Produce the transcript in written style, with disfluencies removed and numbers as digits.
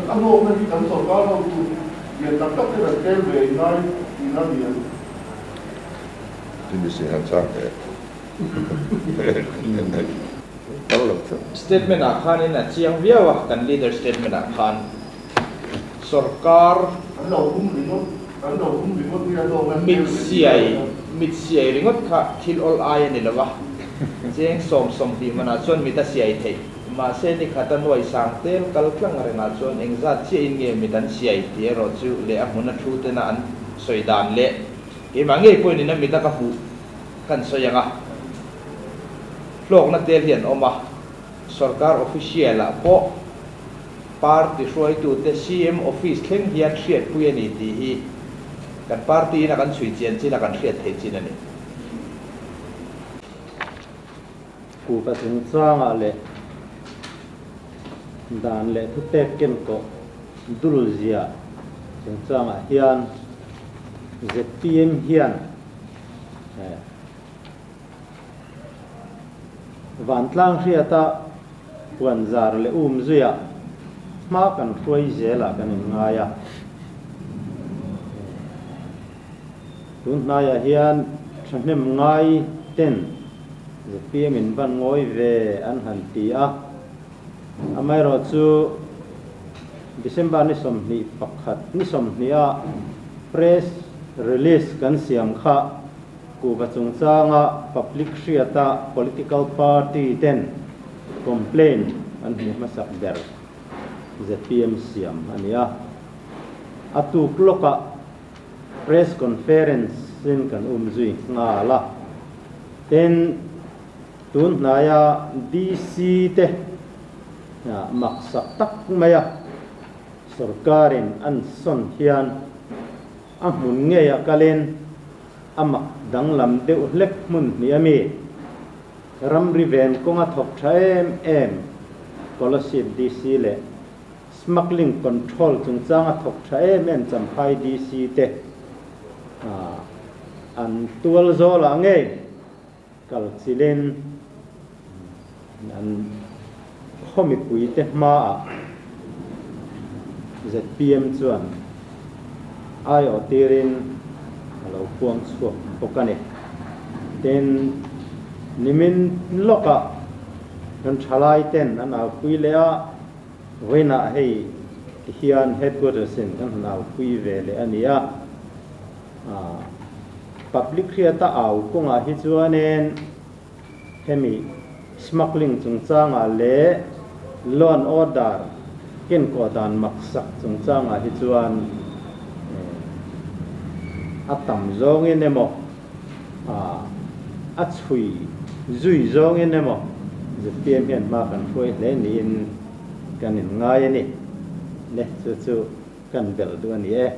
A hlawkna hi kan sorkar hotu lian tak tak ten an tel ve ngai tihna a ni ang. Chumi si han chang teh. Kal lo chu. Statement ah khanin a chiang viau a, kan leader statement ah khan sorkar. An lo hum ringawt, an lo hum ringawt hi a hlawkna tel Mit ve tihna siai, a ni ang. mit siai ringawt kha thil awl ai a ni lo a, cheng sawm 20 manah chuan mit a siai theih. Mahse ni khata nuai sang tel kal tlang rengah chuan engzat chiahin nge mit an siai tih erawh chu leh a hmuna thu tena an sawi dan leh keimah ngei pawhin ina mit a ka hmuh kan sawi ang a, hlawkna tel hi an awm a, sorkar official ah pawh party hruaitute CM office thleng hian hriatpui a ni tih hi kan party ina kan chhui chian chin a kan hriat theih chin a ni. Kuhva chungchangah leh dan leh thupek kenkawh dul zia chungchangah hian zpm hian Vantlang hriata puanzar leh um zuiah hma kan hruai zelah kan inngai a. Tun hnaiah hian thahnem ngai ten zpm in van ngawi ve an han ti a. Amaherawhchu December ni 21 ni 20 a press release kan siam kha Kuhva chungchanga public hriata political party ten complaint an hmu hmasak ber zpm siam a ni a. A tuk lawkah press conference in kan um zui nghal a. Tin, tun hnaia DC te maksak tak maia sorkarin an sawn hian a hmun ngeiah kalin a mak danglam deuh hlek hmun hnih a mi? Ramri ven kawnga thawk tha em em Kolasib DC leh Smuggling Control chungchanga thawk tha em em Champhai DC te an tual zawlah ngei kal chilin an khaw mipuite hmaah zpm chuan aiawh tirin a lo puang chhuak bawk a ni. Tin, nimin lawkah kan thalai ten an aupui leh a, vawiinah hei tihian headquarters in kan han aupui ve leh a ni a. Public hriata au kawngah hi chuanin hemi smuggling chungchangah leh law and order kenkawh dan maksak chungchangah hi chuan a tam zawngin emaw, a chhui zui zawngin emaw zpm hian hma kan hruai hle niin kan inngai a ni. Le, chu chu kan belh duh a ni e.